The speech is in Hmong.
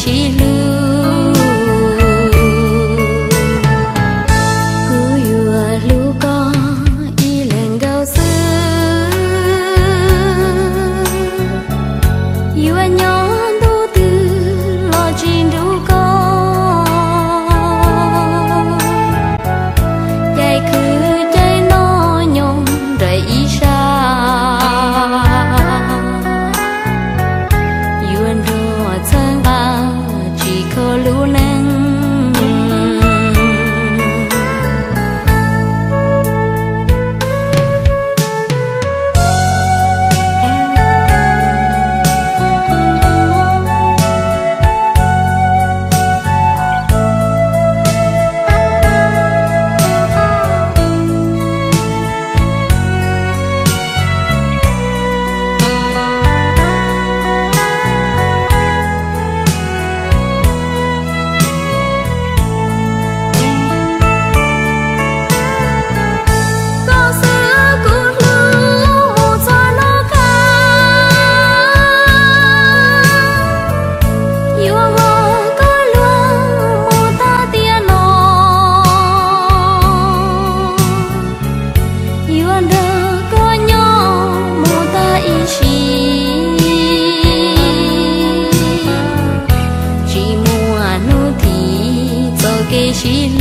sib hlub. Kuv yuav hlub koj ib leeg nkaus xwb, yuav nyob ntu twg los tsis nrug koj. Caij khwv caij noj nyob nraim ib sab, yuav nrog txhawb nqa tsis kho lub neej. Koj xwb kuv hlub txog noj qab, yuav ua koj luag mus tag tiam no, yuav nrog koj nyob mus tag ib sim, tsis muaj hnub thim txoj kev sib